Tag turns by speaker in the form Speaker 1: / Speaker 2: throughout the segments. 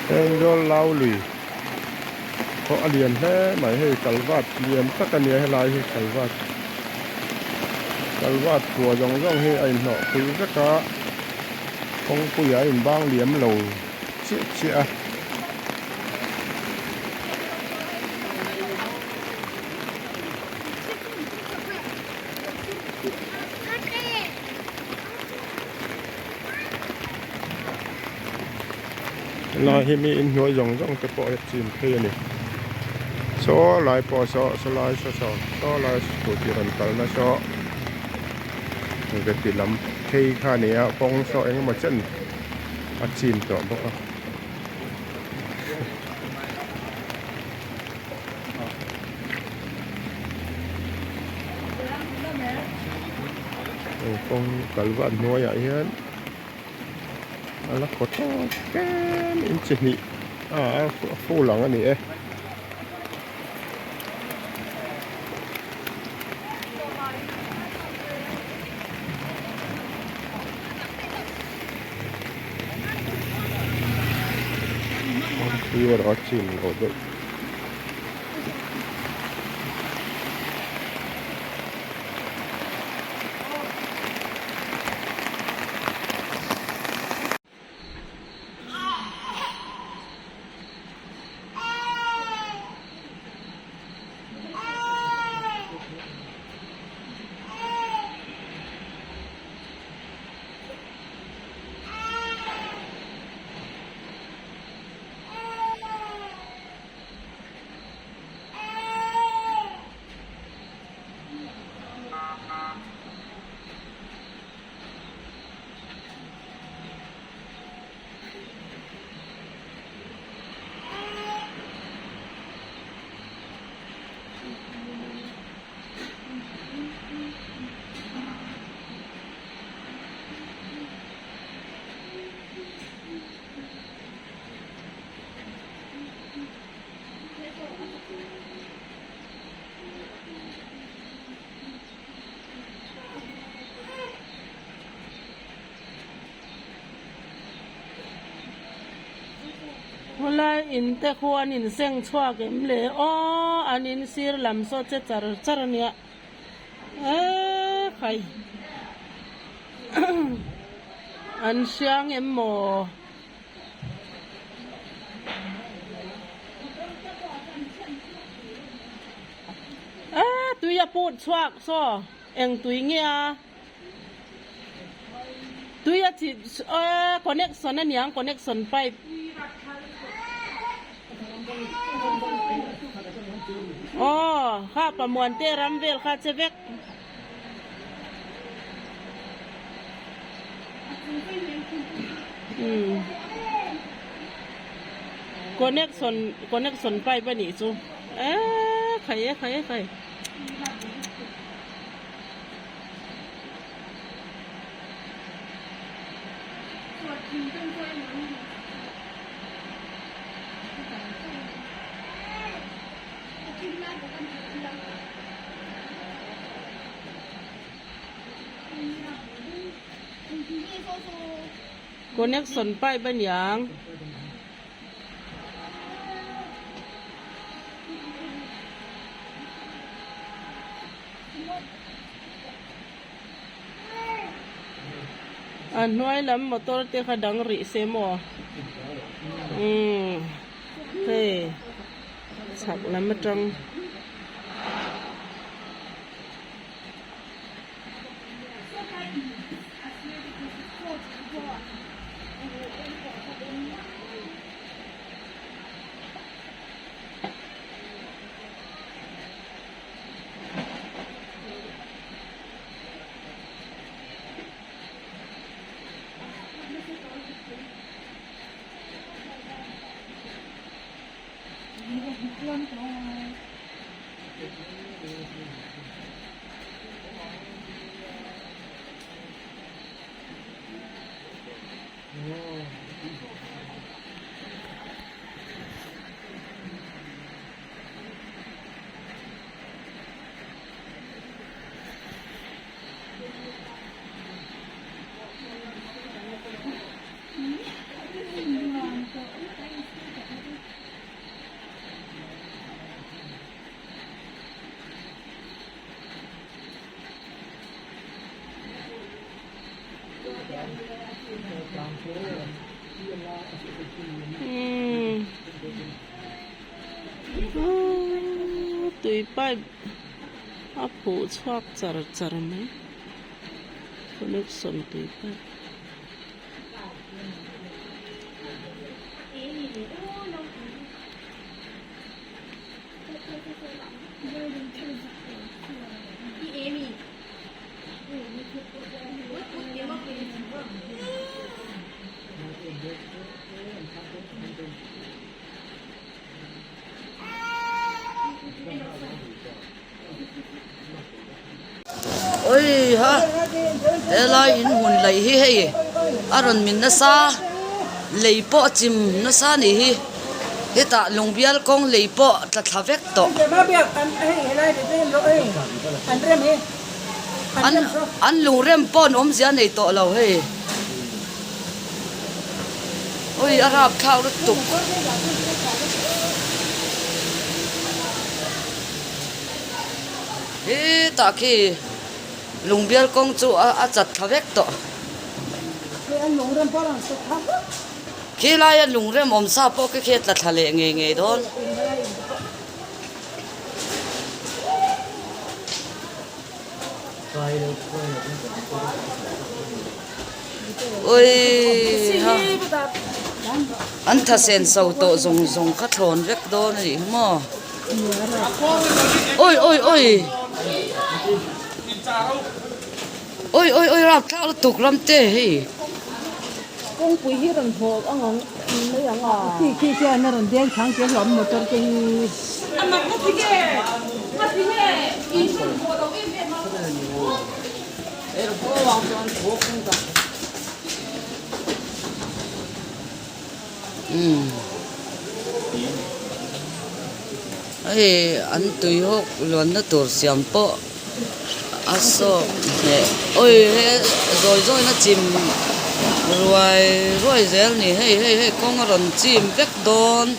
Speaker 1: Thenzawl Laului pawh a lian hle mai hei kalvat lian tak a nia helai hi kalvat kalvat kua zawng zawng hi a inhnawh pui vek a kawngpuiah a inbang liam lo chiah chiah a. Helai hi mi inhnuai zawng zawng te pawh hi a chim phei a ni saw lai pawh saw saw lai saw saw saw lai scooty rawn kalna saw veti lam phei kha a ni a kawng saw eng emaw chen a chim tawh bawk a. Kawng kal vat hnuaiah hian a la khaw tawk tlem in chi hnih a a full ang a ni e. Kawngpui erawh a chim lo deuh.
Speaker 2: Khawlai in te khu an in seng chhuak em le aw an in sir lam saw che char char a nia eee khai an hriang em maw. Eee tui a put chhuak saw eng tui nge a tui a chip eee connection a niang connection pipe aw kha pamuan te ram vel kha che vek. Connection connection pipe a nih chu eee khai e khai e khai. Connection pipe a niang. A hnuai lam motor te kha dang rih se maw umm hei chhak lam atang. Umm tui pipe a phuh chhuak char char mai connection tui pipe.
Speaker 3: Oi ha helai in hmun laih hi hei a rawn min nasa lei pawh a chim nasa a nih hi hetah lung bial kawng lei pawh tla thla vek tawh an an lung rem pawh an awmzia a nei tawh lo hei oi a rapthlak lutuk. Hetah khi lungbial kawng chu a chat thla vek tawh. Khi laia lungrem awm sa pawh khi khi a tla thla leh ngei ngei dawn. Ui ha an tha sen so tawh zawng zawng kha thlawn vek dawn a nih hi maw oi oi oi oi oi oi rap thlak lutuk ram te hei
Speaker 2: kawngpui hi rawn hnawh ang ang mai ang a khi khi khian a rawn deng chang che hlawm motor te hi a mak na ti nge na ti nge in rawn hnawh loh em em a.
Speaker 3: Hei an tui hawk luanna tur siam pawh a sawk hneh awi he zawi zawina chim ruai ruai zel a ni hei hei hei kawng a rawn chim vek dawn.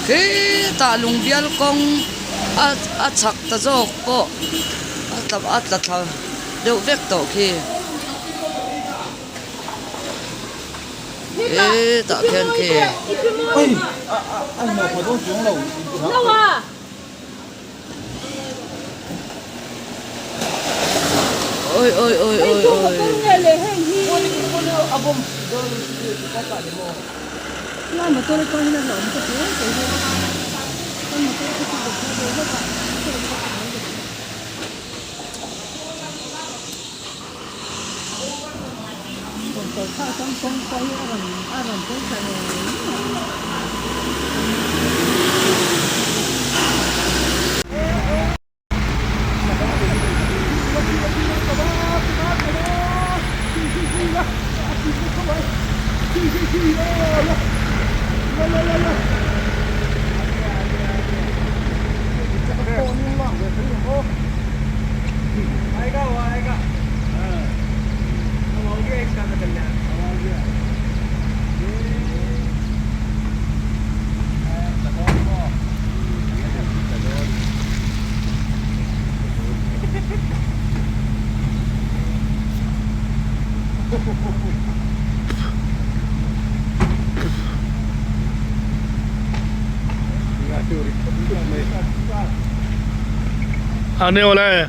Speaker 3: Khitah lungbial kawng a chhak ta zawk pawh a tla thla deuh vek tawh khi. Hetah khian khi oi oi oi oi oi
Speaker 4: आने वाला है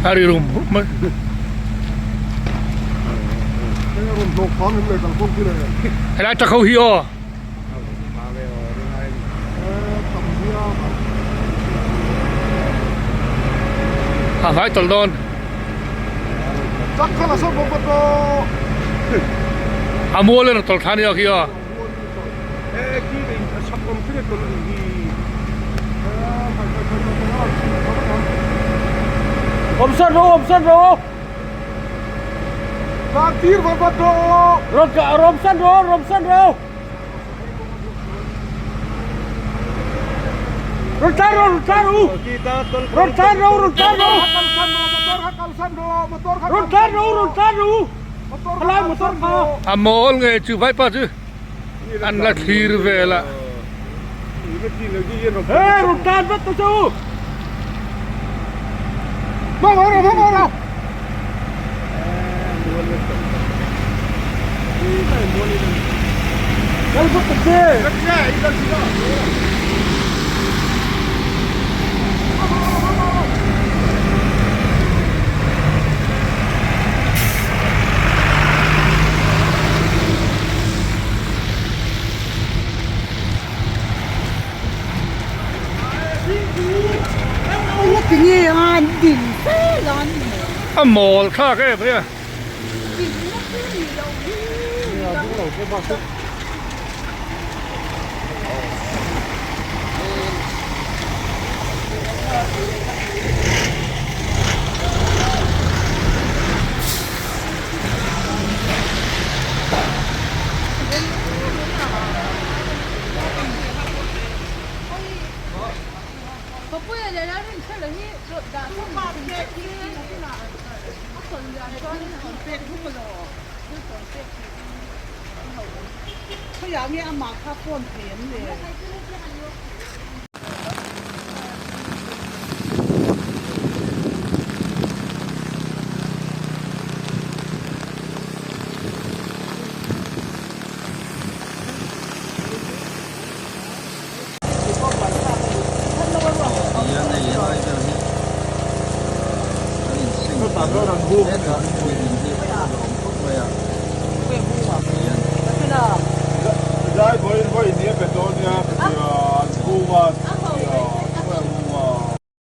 Speaker 4: A ri rum rum mai. Helai tak ho hi aw. A hnai tawlh dawn. A mual in a tawlh thla nia khi a. A mawl nge chu vaipa chu an la thlir vel a. A mawl thlak em mai a.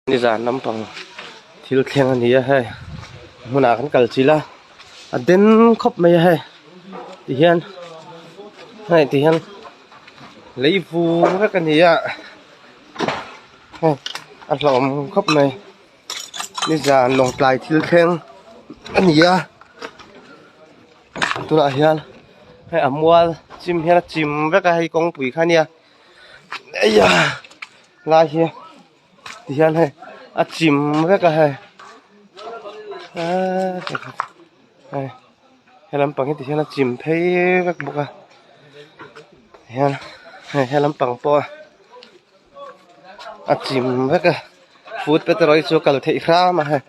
Speaker 5: Nizan lampang thil thleng a ni a hei hmunah kan kal chilh a a den khawp mai a hei tihian hei tihian lei vur vek a ni a hei a hlauhawm khawp mai nizan lawngtlai thil thleng a ni a tunah hian hei a mual chim hian a chim vek a hei kawngpui kha a nia eia lai hi. Tihian hei a chim vek a hei aaa hei he lampang hi tihian a chim phei vek bawk a tihian hei he lampang pawh a chim vek a foot path erawh hi chu a kal theih hram a hei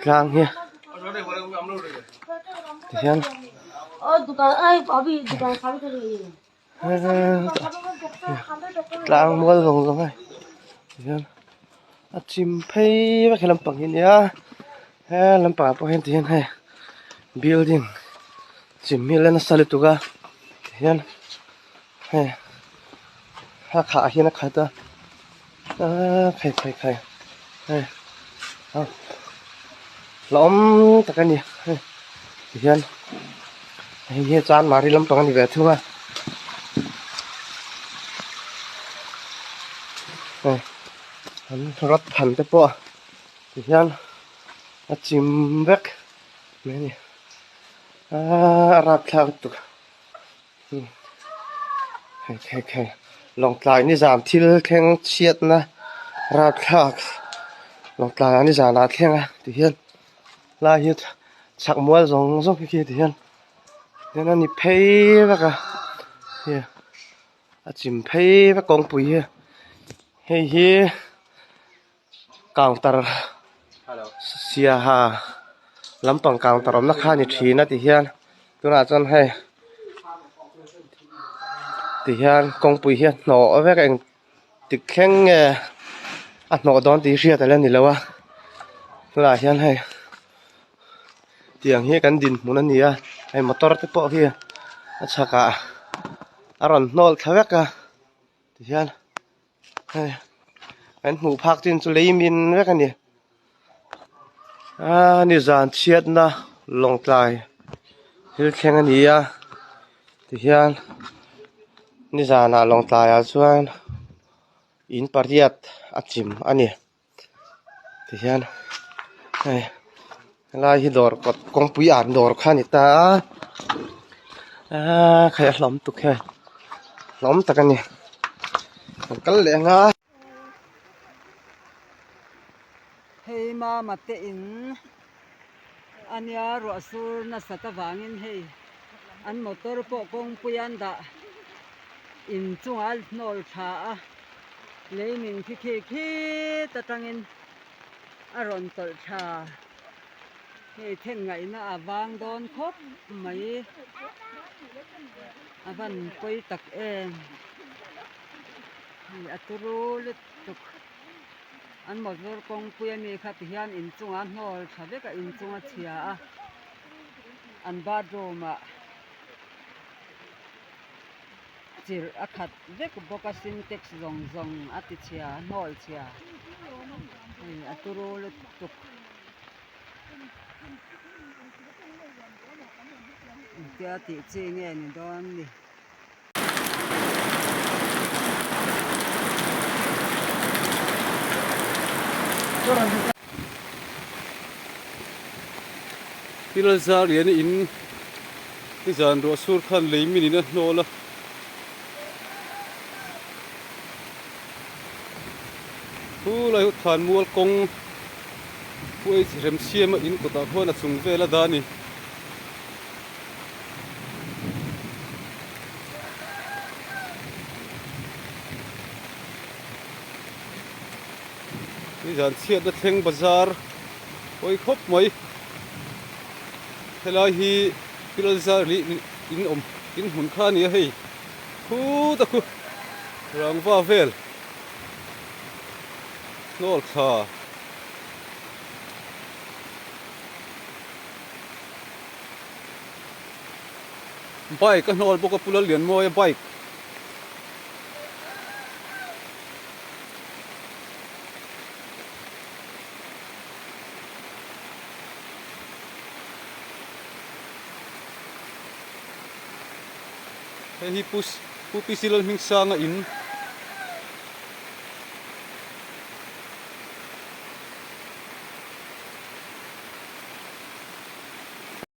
Speaker 5: tlang hi tihian. Tlang mual zawng zawng hei tihian a chim phei vek he lampang hi ania he lampang ah pawh hian tihian hei building chim hi a la nasa lutuk a tihian hei a khah hian a khat a aaa khai khai khai hei la awm tak a ni hei tihian hei hi chanmari lampang a ni ve thung a hei an rat phan te pawh tihian a chim vek mai a ni aaa a rapthlak lutuk. Hei hei hei Lawngtlai nizan thil thleng chhiatna rapthlak Lawngtlai ah nizan ah thleng a ti hian lai hi chhak mual zawng zawng khi ti hian hian a ni phei vek a hei a chim phei vek kawngpui hi hei hi counter siaha lampang counter awmna kha a ni thin a ti hian tunah chuan hei ti hian kawngpui hi a hnawh vek a engtik thleng nge a hnawh dawn tih hriat a la ni lo a tunah hian hei tiang hi kan dinhmun a ni a hei motor te pawh hi a chhakah a rawn hnawl thla vek a ti hian. Hei. Kan hmuh phak chin chu lei min vek a ni. Aa nizan chhiatna lawngtlai thil thleng a ni a tihian nizanah lawngtlaiah chuan in pariat a chim a ni tihian hei helai hi dawr kawt kawngpui an dawr kha a ni ta a aa khai a hlawm tuk hian hlawm tak a ni kan kal leh ang a.
Speaker 3: Hei mama te in ania ruah sur nasat avangin hei an motor pawh kawngpui an dah inchungah a hnawl tha a lei min khi khi khit atangin a rawn tawlh tha hei then ngaihna a vang dawn khawp mai a van pawi tak em. Hei a turu lutuk an motor kawngpui a mi kha ti hian inchungah a hnawl tha vek a inchung a chhia a an bathroom ah chirh a khat vek bawk a sintex zawng zawng a ti chhia a hnawl chhia hei a turu lutuk. Engtia tih chi nge ni dawn ni.
Speaker 4: Thil zar lian in nizan ruah sur khan lei min in a hnawl a. Thu lai hu than mual kawng puai rem siam a in kawtah khuan a chung vel a dah a ni. Nizan chhiatna thleng bazar pawi khawp mai helai hi Pilzar lih in awm in hmun kha a ni a hei khut a khu rangva vel hnawl thla. Bike a hnawl bawk a pu Lallianmawia bike. Hei hi Pu Pu PC Lalhmingsanga in.